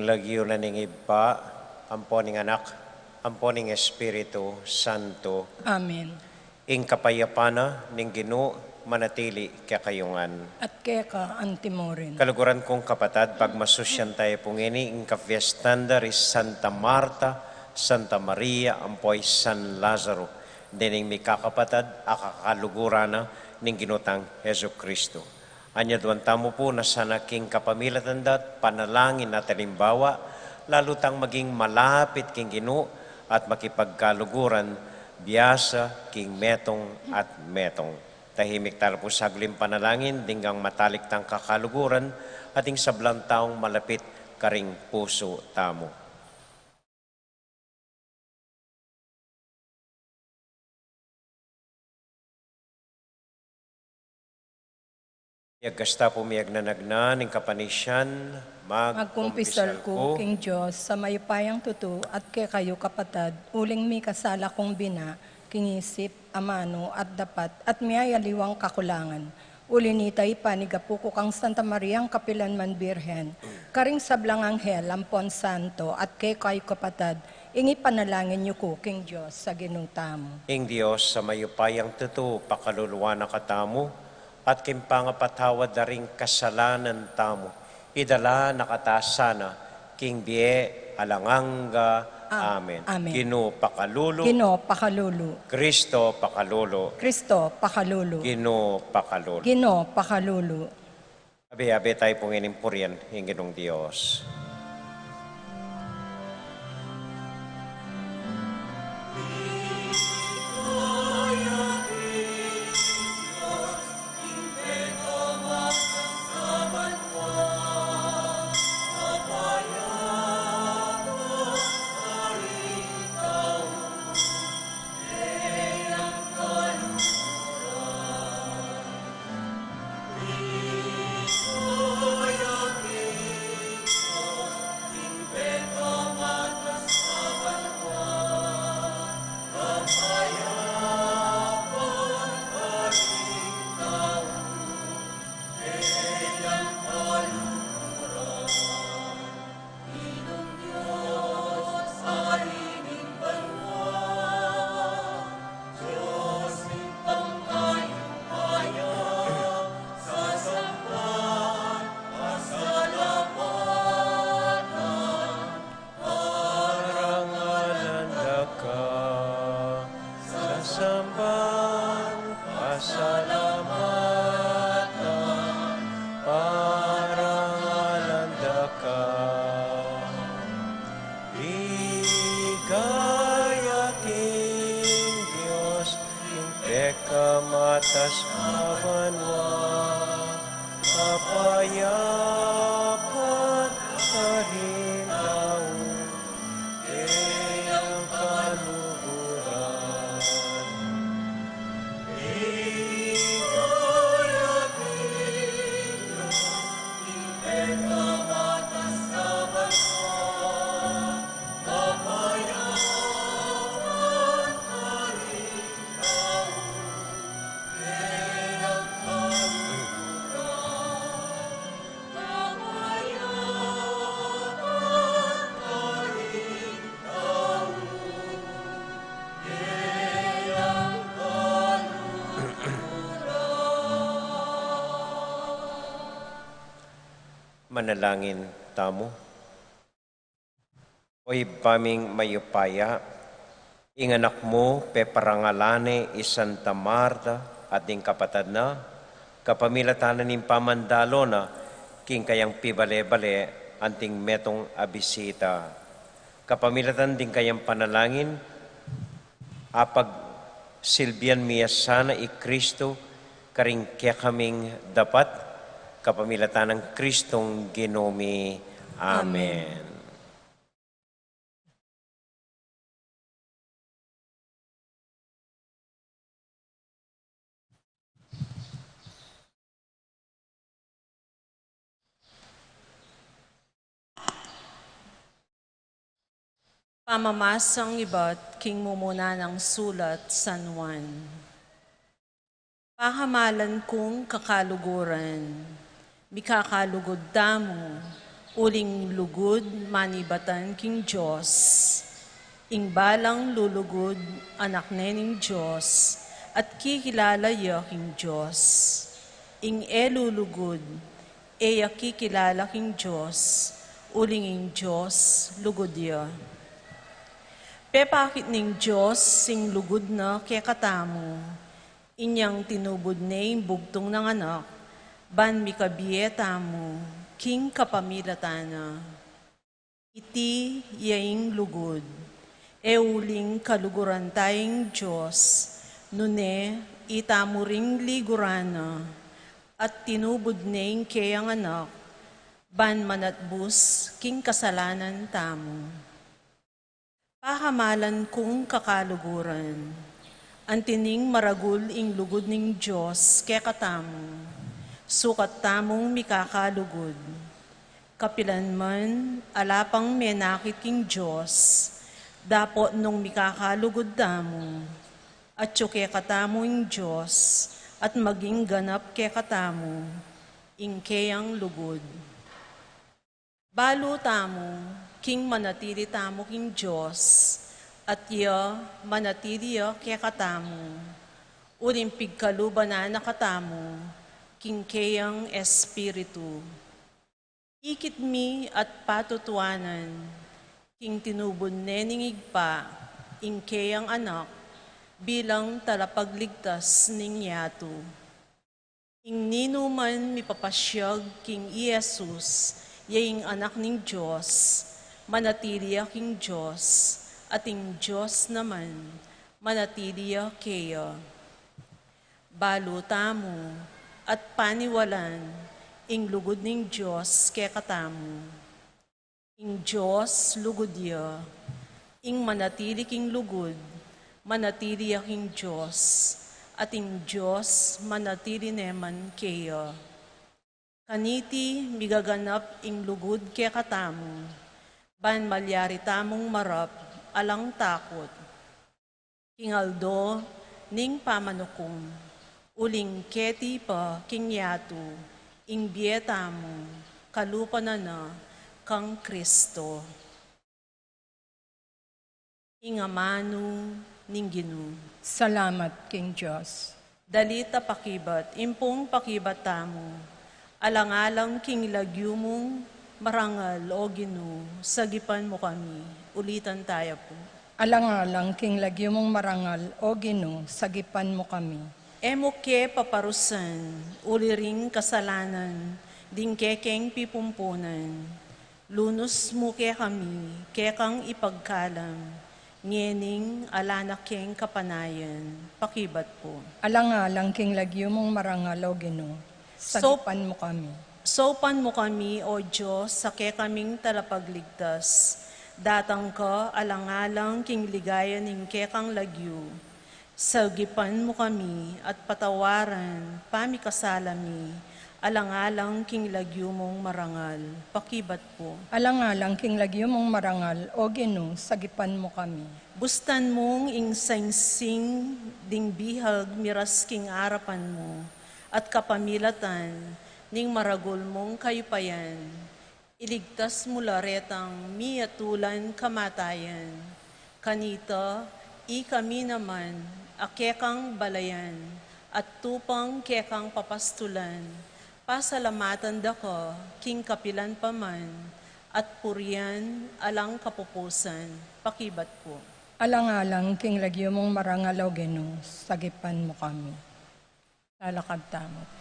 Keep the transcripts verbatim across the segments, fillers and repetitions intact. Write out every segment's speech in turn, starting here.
Lagyu na ning Ibpa, ampo ning Anak, ampo ning Espiritu Santo. Amen. Ing kapayapan na ning Ginu manatili kekayu ngan. At keka antimurin. Kaluguran kung kapatad, pagmasusyan tayu pu ngeni ing kapiestan da ri Santa Marta, Santa Maria, ampo i San Lazaro, dening mikakapatad a kakaluguran na ning Ginu tang Jesucristo. Anyaduan tamu pu na sana king kapamilatan da't panalangin at alimbawa, lalu tang maging malapit king Ginu at makipagkaluguran biasa king metung at metung. Tahimik tala pu saglit panalangin, dinggang matalik tang kakaluguran at ing sablang taung malapit karing pusu tamu. Miagkas ta pu, miyagnanagnan ing kapanisian, magkumpisal ku king Dios a mayupayang tutu at kekayu kapatad, uling mikasala kung bina, king isip, amanu, at dapat, at miyayaliwang kakulangan. Uli nita, ipanigapu ku kang Santa Mariang kapilanman Birhen, karing sablang anghel ampon santo, at kekayu kapatad, ing ipanalangin yu ku king Dios a Ginu tamu. Ing Dios a mayupayang tutu pakaluluan na katamu, at king pangapatawad da ring kasalanan tamu, idala na kata sana king bie alang angga. Am-, amen. Amen. Ginu pakalulu. Ginu pakalulu. Kristo pakalulu. Kristo pakalulu. Ginu pakalulu. Ginu pakalulu. Abe-abe tayu pu ngening purian ing Ginung Dios. Parangalan da ka, sasamban, pasalamatan, parangalan da ka. Ligaya king Dios, king pekamatas a banua, kapayapan karing tau, keyang kaluguran. Ligaya king Dios, king pekamatas a banua, kapayapan karing tau, keyang kaluguran. Manalangin tamu. O Ibpa ming mayupaya, ing Anak mu peparangalan ne i Santa Marta at ding kapatad na, kapamilatan na ning pamandalo na king kayang pibale-bale anting metung a bisita. Kapamilatan ding kayang panalangin, apagsilbian mi ya sana i Kristo karing kekaming dapat, kapamilatan nang Kristong Ginu mi. Amen. Amen. Pamamasang ibat king mumuna nang sulat San Juan. Pahamalan kung kakaluguran, mikakalugud tamu. Uling lugud manibatan king Dios. Ing balang lulugud anak ne ning Dios, at kikilala ya king Dios. Ing e lulugud, e ya kikilala king Dios, uling ing Dios lugud ya. Pepakit ning Dios ing lugud na kekatamu, inyang tinubud ne ing bugtung nang Anak, ban mikabie tamu king kapamilatan na. Iti ya ing lugud, e uling kaluguran taya ing Dios, nune itamu ring liguran na, at tinubud ne ing keyang Anak, ban manatbus king kasalanan tamu. Pakamalan kung kakaluguran, anti ning maragul ing lugud ning Dios kekatamu, sukat tamung mikakalugud. Kapilan man ala pang menakit king Dios, dapot nung mikakalugud tamu, atyu kekatamu ing Dios, at maging ganap kekatamu ing keyang lugud. Balu tamu king manatili tamu king Dios, at ya manatili ya kekatamu, uling pigkaluban na na katamu king keyang Espiritu. Ikit mi at patutuanan king tinubud ne ning Ibpa ing keyang Anak bilang talapagligtas ning yatu. Ing ninuman mipapasyag king i Jesus ya ing Anak ning Dios, manatili ya king Dios, at ing Dios naman manatili ya keya. Balu tamu at paniwalan ing lugud ning Dios kekatamu. Ing Dios lugud ya. Ing manatili king lugud, manatili ya king Dios, at ing Dios manatili ne man keya. Kaniti migaganap ing lugud kekatamu, ban malyari tamung marap alang takut king aldo ning pamanukum, uling keti pa king yatu ing bie tamu, kalupa na na kang Kristo. Ing amanu ning Ginu. Salamat king Dios. Dalit a pakibat, impung pakibat tamu. Alang-alang king lagyu mung marangal, O Ginu, sagipan mu kami. Ulitan taya pu. Alang-alang king lagyu mung marangal, O Ginu, sagipan mu kami. E mu ke paparusan, uli ring kasalanan ding kekeng pipumpunan. Lunus mu kekami, kekang ipagkalam, ngening ala na keng kapanayan. Pakibat pu. Alang-alang king lagyu mung marangal, O Ginu, saupan mu kami. Saupan mu kami, O Dios, a kekaming talapagligtas. Datang ka alang-alang king ligaya ning kekang lagyu. Sagipan mu kami at patawaran pamikasala mi, alang-alang king lagyu mung marangal. Pakibat pu. Alang-alang king lagyu mung marangal, O Ginu, sagipan mu kami. Bustan mung ing saingsing ding bihag miras king arapan mu, at kapamilatan ning maragul mung kayupayan. Iligtas mu la retang miyatulan kamatayan. Kanita, ikami naman, a kekang balayan, at tupang kekang papastulan, pasalamatan da ka king kapilan pa man, at purian alang kapupusan. Pakibat pu. Alang-alang king lagyu mung marangal, O Ginu, sagipan mu kami. Lalakad tamu pu.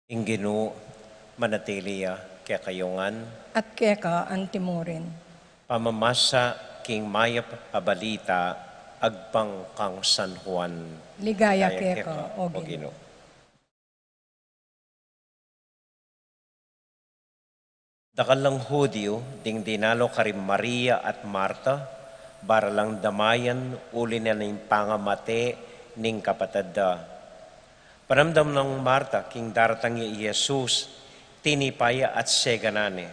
Ing Ginu manatili ya kekayu ngan. At keka antimurin. Pamamasa king mayap a balita Agpang kang San Juan. Ligaya keka, o Ginu. Dakal lang Judio ding dinalo kari Maria at Marta, bara lang damayan uli na ning pangamate ning kapatad da. Panamdam nang Marta king daratang ya i Jesus, tinipa ya at seganan ne.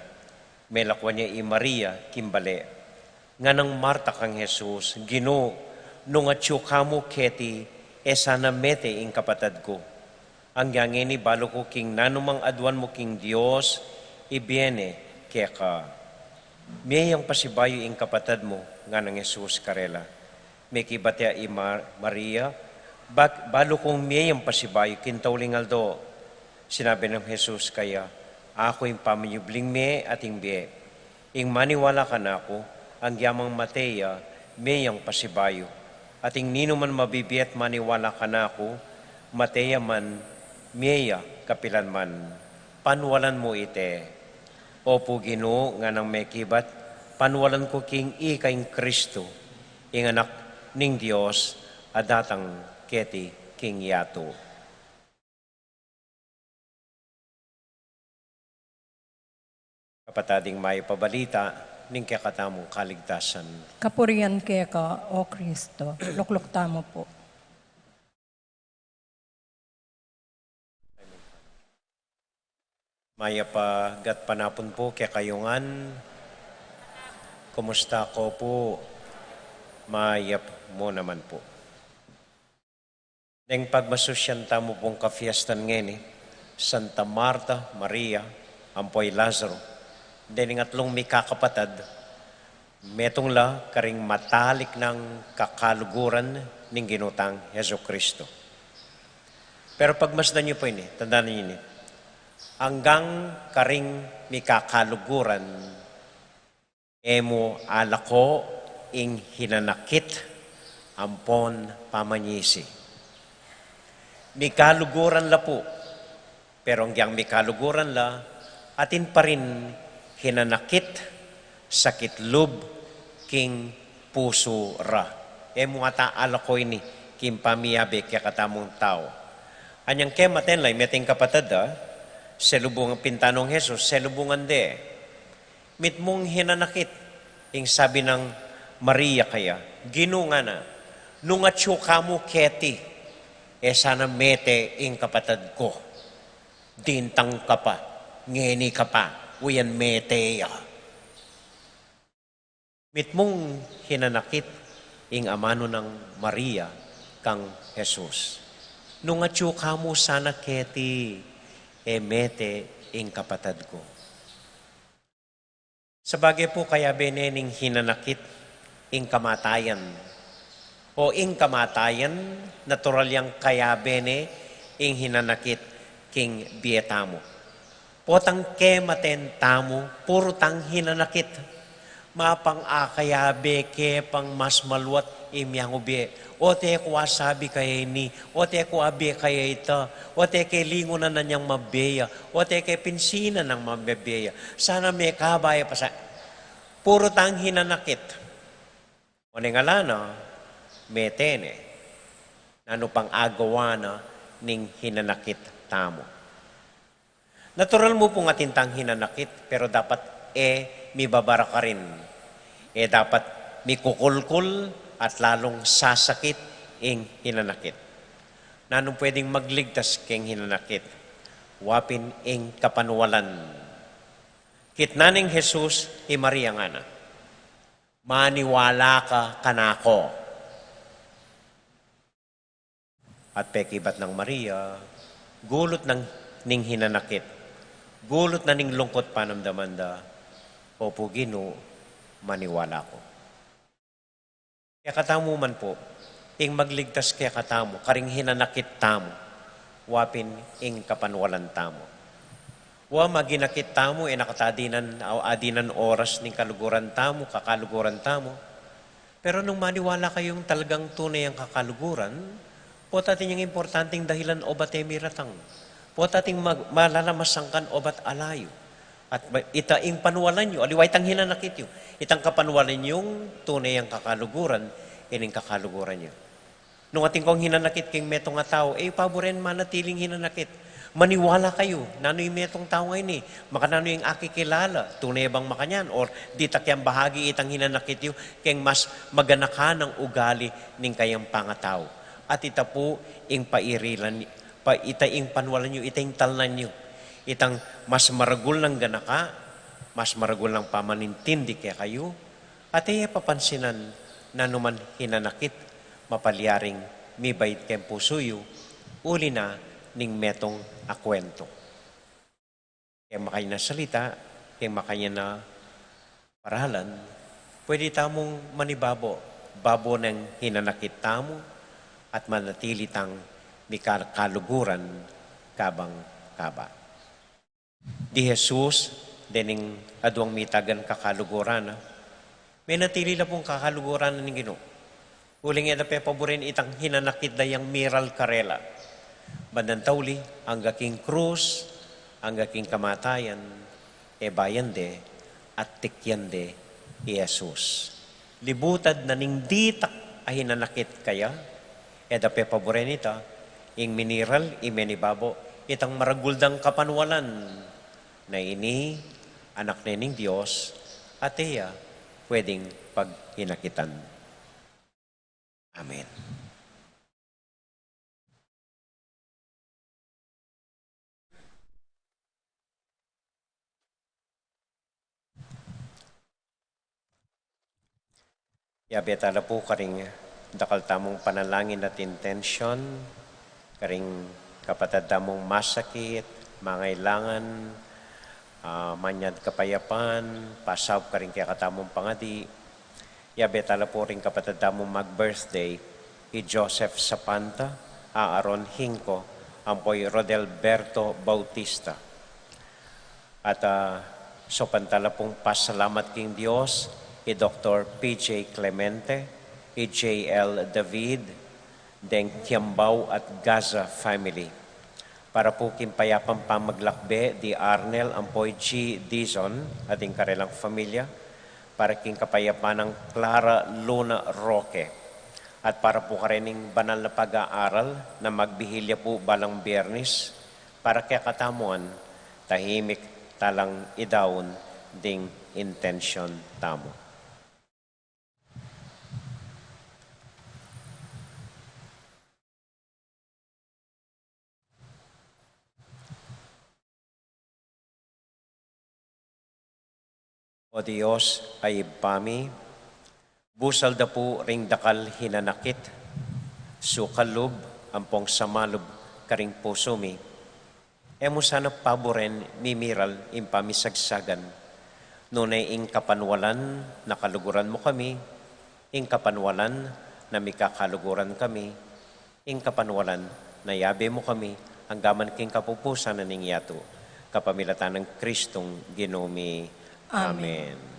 Melakwan ya i Maria king bale. Nganang Marta kang Jesus, Ginu, nung atyu ka mu keti, e sana mete ing kapatad ku. Anggang ini balu ku king nanumang aduan mu king Dios, ibie ne keka. Mie yang pasibayu ing kapatad mu, nganang Jesus karela. Mekibat ya i Mar-, Maria, bak-, balu kung mie yang pasibayu king tauling aldo. Sinabi nang Jesus kaya, Aku ing pamanyubling mie at ing bie. Ing maniwala kanaku, anggyang mate ya, mie yang pasibayu. At ing ninuman mabibie at maniwala kanaku, mate ya man, mie ya kapilan man. Panwalan mu ite. Opu Ginu, nganang mekibat, panwalan ku king ika ing Kristu, ing Anak ning Dios, a datang keti king yatu. Kapatad, ing mayap a balita ning kekatamung kaligtasan. Kapurian keka, o Kristo. Lukluk tamu pu. Mayap a gatpanapun pu kekayu ngan. Kumusta ko pu? Mayap mu naman pu. Deng pagmasusyan tamu pung kafiestan ngeni, Santa Marta, Maria, ampo i Lazaro, dening atlung mikakapatad, metung la karing matalik nang kakaluguran ning Ginu tang Jesucristo. Pero pagmasdan yu pu ini, tandaan yu ini, anggang karing mikakaluguran, e mu alako ing hinanakit ampon pamanyisi. Mikaluguran la pu, pero anggyang mikaluguran la, atin pa rin hinanakit, sakit lub, king pusu ra. E mu ata alako ini king pamiyabe kekatamung tau. Anyang kematen la, meting kapatad da, selubungan, pintanung Jesus, selubungan de. Mitmung hinanakit, ing sabi nang Maria kaya, Ginu, ngana, nung atyu ka mu keti, e sana mete ing kapatad ku. Dintang ka pa, ngeni ka pa, uyan mete ya. Mitmung hinanakit ing amanu nang Maria kang Jesus. Nung atyu ka mu sana keti, e mete ing kapatad ku. Sabage pu, kayabe ne ning hinanakit ing kamatayan. O ing kamatayan, natural yang kayabe ne ing hinanakit king bie tamu. Potang kematen tamu, puru tang hinanakit. Mapang akayabe ke pang mas maluat ing miangubie. Ote ku asabi kaya ini, ote ku abe kaya ita, ote ke lingunan nang mabie ya, ote ke pinsinan nang mabie ya. Sana mekaba ya pa sa-, puru tang hinanakit. O neng ala na, mete ne. Nanu pang agawa na ning hinanakit tamu. Natural mu pung atin tang hinanakit, pero dapat e mibabara karin. E dapat mikukulkul at lalung sasakit ing hinanakit. Nanung pwedeng magligtas keng hinanakit? Wa pin ing kapanwalan. Kitnan neng Jesus i Maria, ngana, maniwala ka kanaku. At pekibat nang Maria, gulut na ning hinanakit, gulut na ning lungkut panamdaman da, Opu Ginu, maniwala ku. Kekatamu man pu, ing magligtas kekatamu karing hinanakit tamu, wa pin ing kapanwalan tamu. Wa, maginakit tamu, e na kata adinan, adinan oras ning kaluguran tamu, kakaluguran tamu. Pero nung maniwala kayung talagang tune yang kakaluguran, pota atin yang importanteng dahilan obat e miratang. Pota atin mag-, malalamasangkan obat alayu. At ma-, ita ing panwalan yu, aliwa itang hinanakit yu. Itang kapanwalan yung tune yang kakaluguran, ining kakaluguran yu. Nung atin kong hinanakit king metung a tau, e yu paburen manatiling hinanakit. Maniwala kayu, nanu ing metung tau ngeni, makananu ing akikilala, tune bang makanyan, or ditak yang bahagi itang hinanakit yu, keng mas maganakan a ugali ning kayang pangatau. At ita pu ing pairilan, pa, ita ing panwalan yu, ita ing talnan yu. Itang mas maragul nang ganaka, mas maragul nang pamanintindi kekayu, at e ye papansinan nanu man hinanakit, mapalyaring mibait keng pusu yu, uli na ning metung a kuwentu. Keng makanyan a salita, keng makanyan a paralan, pwede tamung manibabo, babo neng hinanakit tamu, at manatili tang mikakaluguran kabang kaba. Di Jesus, dening aduang mitagan kakaluguran na, menatili la pung kakaluguran na ning Ginu. Uling e da pepaburen itang hinanakit da yang miral karela. Bandang tauli, angga king krus, angga king kamatayan, e bayan de, at tikyan de i Jesus. Libutad na ning ditak a hinanakit kaya, e da pepaburen ita, ing miniral, ing menibabo, itang maragul dang kapanwalan, na ini, anak ne ning Dios, at e ya pwedeng paghinakitan. Amen. Yabe tala pu karing dakal tamung panalangin at intensyon, karing kapatad tamung masakit, mangailangan, ah, manyad kapayapan, pasaup karing kekatamung pangadi. Yabe tala pu ring kapatad tamung mag-birthday, i Joseph Sapanta, Aaron Hinco, ampo i Rodelberto Bautista. At, ah, saupan tala pung pasalamat king Dios, i Doktor P J Clemente, i J L David, deng Kiambao at Gaza family. Para pu king payapang pamaglakbe di Arnel ampo i G Dizon at ing karelang familia, para king kapayapan nang Clara Luna Roque, at para pu karening banal na pag-aaral na magbihilya pu balang Biyernes, para kekatamu ngan, tahimik talang idaun ding intensyon tamu. O Dios a Ibpa mi, busal da pu ring dakal hinanakit, sukal lub, ampong sama lub karing pusu mi. E mu sana paburen mimiral ing pamisagsagan, nune ing kapanwalan na kaluguran mu kami, ing kapanwalan na mikakaluguran kami, ing kapanwalan na yabe mu kami, anggaman king kapupusan na ning yatu, kapamilatan nang Kristong Ginu mi. Amen. Amen.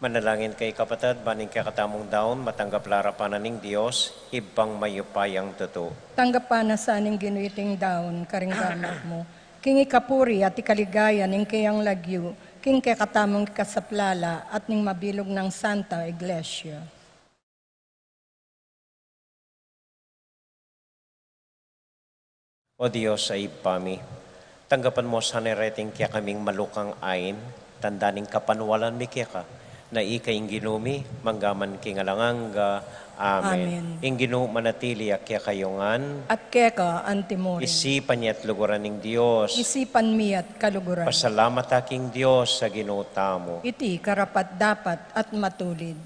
Manalangin kayu, kapatad, ban ing kekatamung daun matanggap la arapan na ning Dios, Ibpang mayupayang tutu. Tanggapan na sa ning Ginu iting daun karing gamat mu, king ikapuri at ikaligaya ning keyang lagyu, king kekatamung ikasaplala at ning mabilug nang Santa Iglesia. O Dios a Ibpa mi, tanggapan mu sana reting kekaming malukang ain, tanda ning kapanwalan mi keka, na ika ing Ginu mi, mangga man king alang angga. Amen. Amen. Ing Ginu manatili ya kekayu ngan. At keka antimurin. Isipan ya at luguran ning Dios. Isipan mi at kaluguran. Pasalamat ta king Dios a Ginu tamu. Iti karapat-dapat at matulid.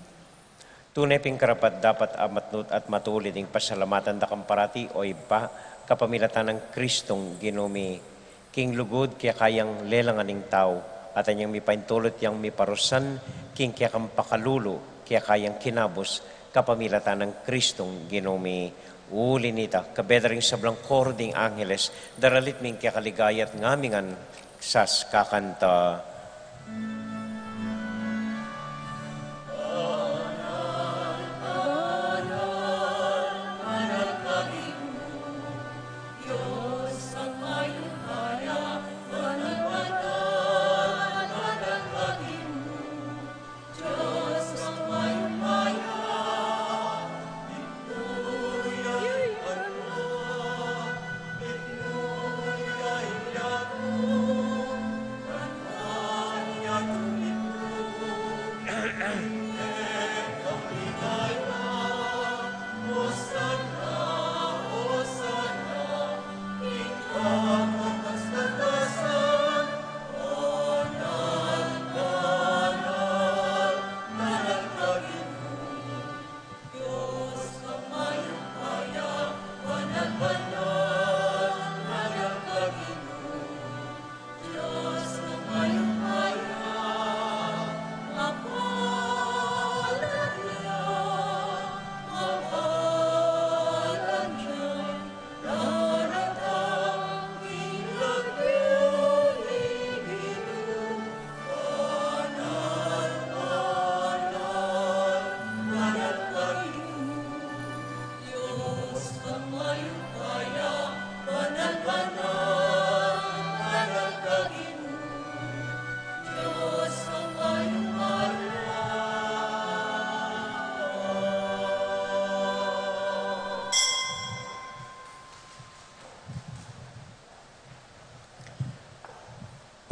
Tune pin karapat-dapat at matut-, at matulid ing pasalamatan da kang parati, o Ibpa, kapamilatan nang Kristong Ginu mi. King lugud keka yang lelangan ing tau, at anyang mipaintulut yang miparusan, king kekang pakalulu, keka yang kinabus, kapamilatan nang Kristong Ginu mi. Uli nita, kabed da ring sablang koro ding angeles, daralit mi ing kekaligaya at ngamingan, saskakanta.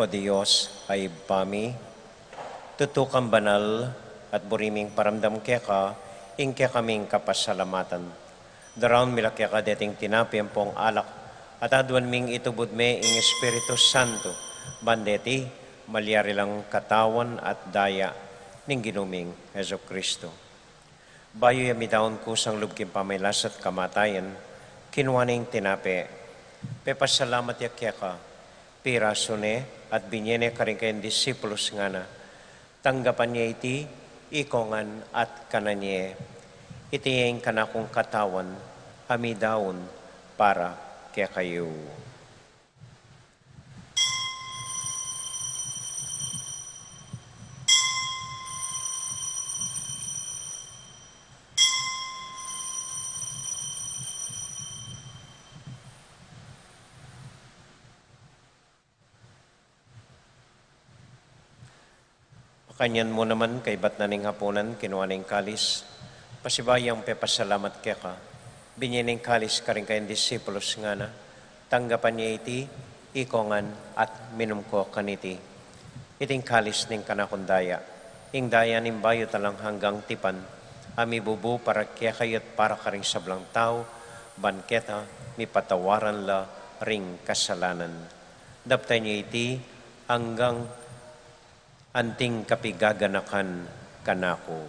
O Dios a Ibpa mi, tutu kang banal, at buri ming paramdam keka ing kekaming kapasalamatan. Daraun mi la keka deting tinape ampong alak, at aduan ming itubud me ing Espiritu Santo, ban deti malyari lang katawan at daya ning Ginu ming Jesucristo. Bayu ya midaun kusang lub king pamagkasakit at kamatayan, kinua ne ing tinape, pepasalamat ya keka, pirasu ne at binie ne karing kayang disipulus, ngana: Tanggapan ye iti ikongan at kanan ye. Iti ing kanakung katawan a midaun para kekayu. Makanyan mu naman, kaibat na ning hapunan, kinua ne ing kalis, pasibayu yang pepasalamat keka, binie ne ing kalis karing kayang disipulus, ngana: Tanggapan ye iti ikongan at minum ko kaniti. Iti ing kalis ning kanakung daya, ing daya ning bayu at alang anggang tipan, a mibubu para kekayu at para karing sablang tau, ban keta mipatawaran la ring kasalanan. Daptan ye iti anggang anting kapigaganakan kanaku.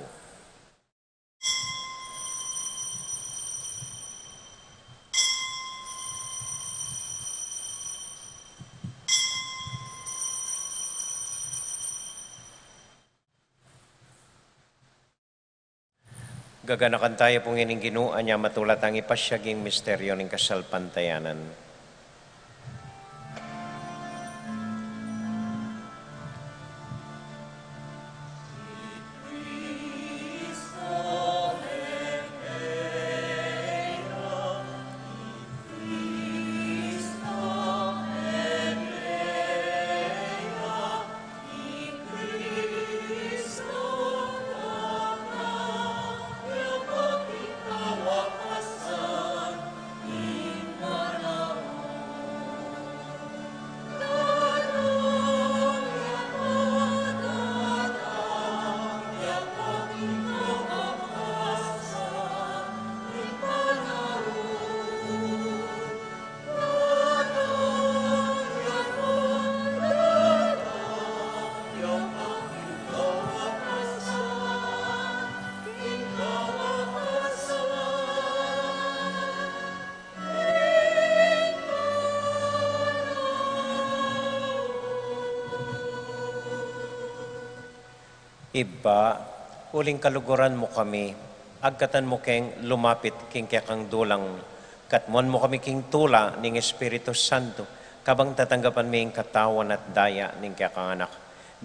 Gaganakan taya pu ngeni ing Ginu, anya matula tang ipasyag ing misteryu ning kasalpantayanan. Ibpa, uling kaluguran mu kami, agkatan mu keng lumapit king kekang dulang, katmuan mu kami king tula ning Espiritu Santo, kabang tatanggapan mi ing katawan at daya ning kekang Anak.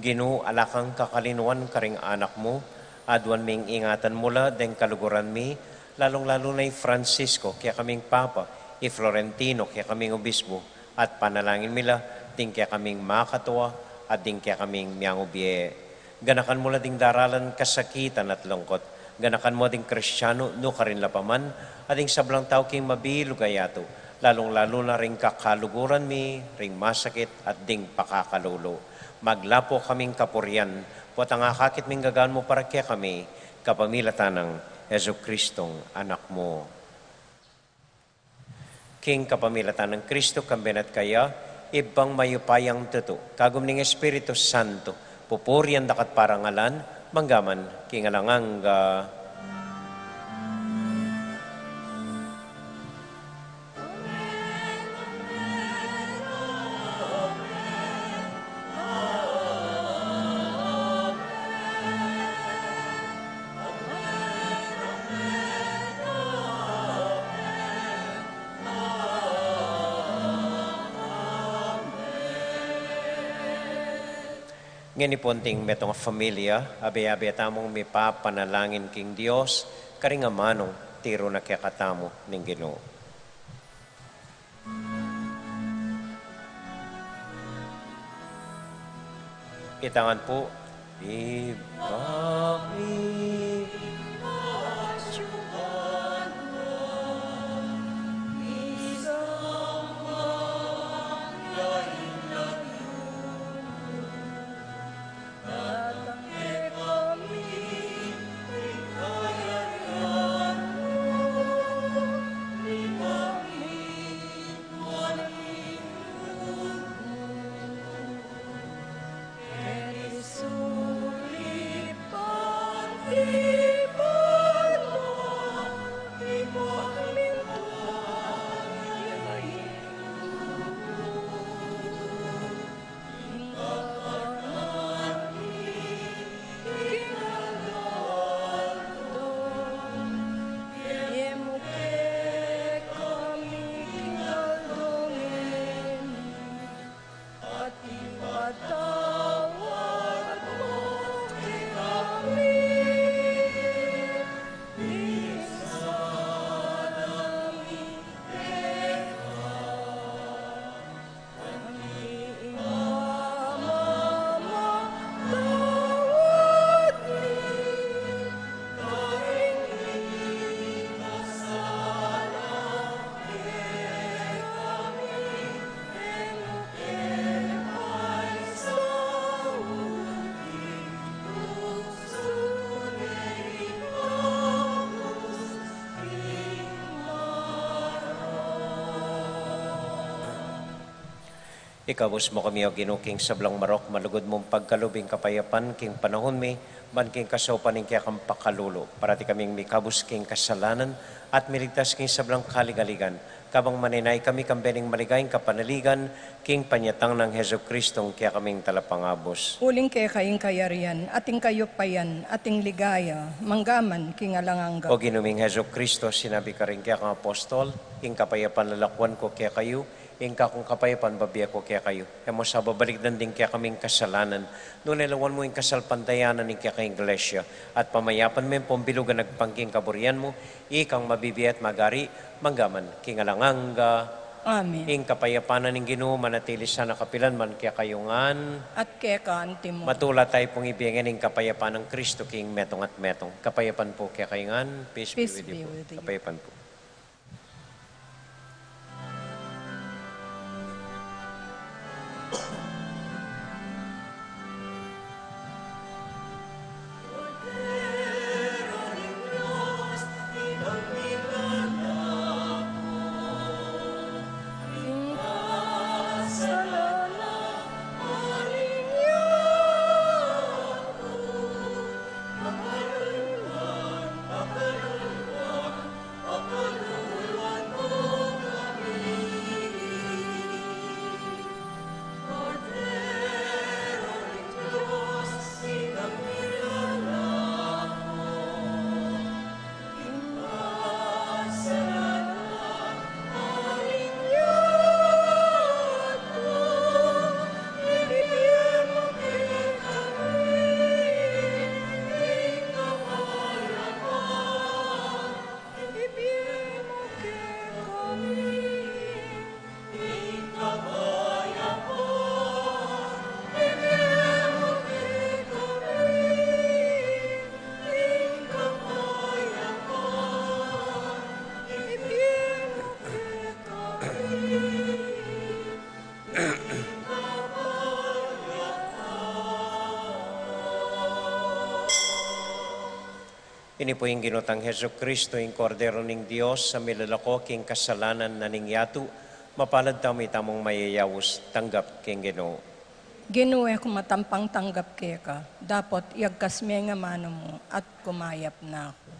Ginu, ala kang kakalinuan karing anak mu, aduan ming ingatan mu la deng kaluguran mi, lalung-lalu na i Francisco, kekaming Papa, i Florentino, kekaming Obispo, at panalangin mi la ding kekaming makatua at ding kekaming miangubie. Ganakan mu la ding daralan kasakitan at lungkot. Ganakan mu ding Kristiano nukarin la pa man, at ding sablang tau king mabilug a yatu, lalung-lalu na ring kakaluguran mi, ring masakit at ding pakakalulu. Maglapo kaming kapurian, potang akakit ming gagaan mu para kekami, kapamilatan nang Jesucristong Anak mu. King kapamilatan nang Kristo, kambe na at kaya, Ibpang mayupayang tutu, kagum ning Espiritu Santo, pupurian da ka at parangalan, manggaman king alang angga. Ngeni pu, anting metung a familia, abe-abe tamung mipapanalangin king Dios, karing amanung tiru na kekatamu ning Ginu. Itangan pu, Ibpa mi, Ikabus mu kami, O Ginu, king sablang marok, malugud mung pagkalub ing kapayapan king panahun mi, ban king kasaupan ning kekang pakalulu, parati kaming mikabus king kasalanan, at miligtas king sablang kaligaligan, kabang manenaya kami kambe ning maligayang kapanaligan, king panyatang nang Jesucristong kekaming Talapangabus. Uling keka ing kayarian, at ing kayupayan, at ing ligaya, manggaman king alang angga. O Ginu ming Jesucristo, sinabi karing kekang apostol, Ing kapayapan lalakuan ku kekayu, ing kakung kapayapan bibie ku kekayu. E mu sa babalikdan ding kekaming kasalanan, nune lawan mu ing kasalpantayanan ning kekang Iglesia, at pamayapan me ing pumbilug a agpang king kaburian mu, ikang mabibie at magari, manggaman king alang angga. Amen. Ing kapayapan na ning Ginu manatili sana kapilan man kekayu ngan. At keka antimu. Matula tayu pung ibie ngeni ing kapayapan nang Kristo king metung at metung. Kapayapan pu kekayu ngan. Peace be with you. Kapayapan pu. Ini pu ing Ginu tang Jesucristo, ing Kordero ning Dios, a milalako king kasalanan na ning yatu. Mapalad tamu, itamung mayayaus, tanggap king Ginu. Ginu, e ku matampang tanggap keka, dapot iyagkas me ing amanu mu, at kumayap na ku.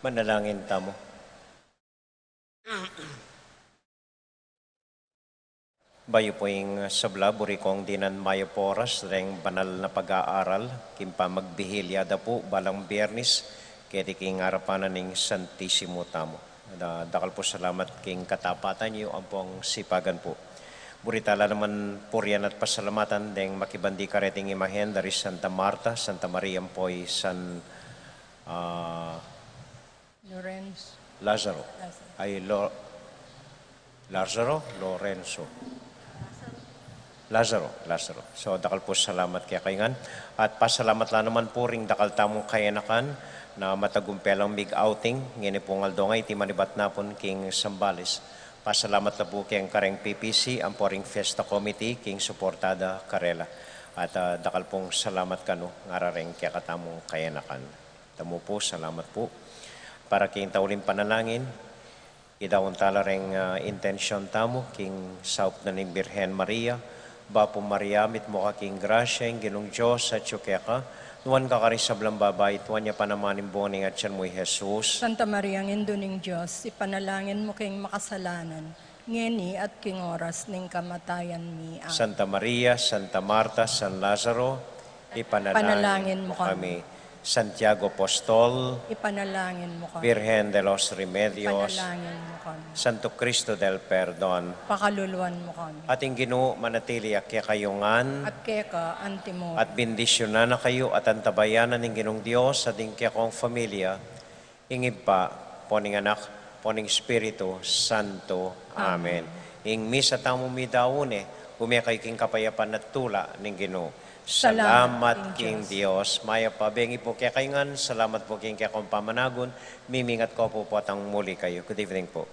Manalangin tamu. Bayu pu ing sabla, buri kong dinan mayap a oras deng banal na pag-aaral king pamagbihilia da pu balang Biernis keti king arapan na ning Santisimo tamu. Da-, dakal pu salamat king katapatan yu ampong sipagan pu. Buri tala naman purian at pasalamatan deng makibandi kareting imahen da ri Santa Marta, Santa Maria ampo i San, ah, Lorenzo. Lazaro. Lazaro. Ay, Lo-, Lazaro, Lorenzo. Lazaro, Lazaro. So, dakal pu salamat kekayu ngan. At pasalamat la naman pu ring dakal tamung kayanakan na matagumpe lang mig-outing ngeni pung aldo ngeni, iti manibat na pun king Zambales. Pasalamat la pu keng kareng P P C, ampo ring Fiesta Committee, king suporta da karela. At, ah, dakal pung salamat kanu, ngara ring kekatamung kayanakan. Tamu pu, salamat pu. Para king tauling panalangin, idaun tala ring, ah, intensyon tamu king saup na ning Birhen Maria. Bapu Maria, mitmu ka king grasya, ing Ginung Dios atyu keka, nuan ka karing sablang babai, at nuan ya pa naman ing bunga ning atian mu, i Jesus. Santa Maria, Indu ning Dios, ipanalangin mu king makasalanan, ngeni at king oras ning kamatayan mi. Amen. Santa Maria, Santa Marta, San Lazaro, ipanalangin Panalangin mu mu kami. Kami. Santiago Apostol, Ipanalangin mu kami. Birhen de los Remedios, Ipanalangin mu kami. Santo Cristo del Perdon, Pakaluluan mu kami. At ing Ginu manatili ya kekayu ngan. At keka antimu. At bendisyunan na kayu at antabayanan ning Ginung Dios at ing kekong familia, ing Ibpa, ampo ning Anak, ampo ning Espiritu Santo. Amen. Amen. Ing misa tamu midaun ne, ume kayu king kapayapan at tula ning Ginu. Salamat Salamat king king Dios. Dios. Mayap a bengi pu kekayu ngan, salamat pu king kekong pamanagun, mimingat ko pu potang muli kayu. Good evening pu.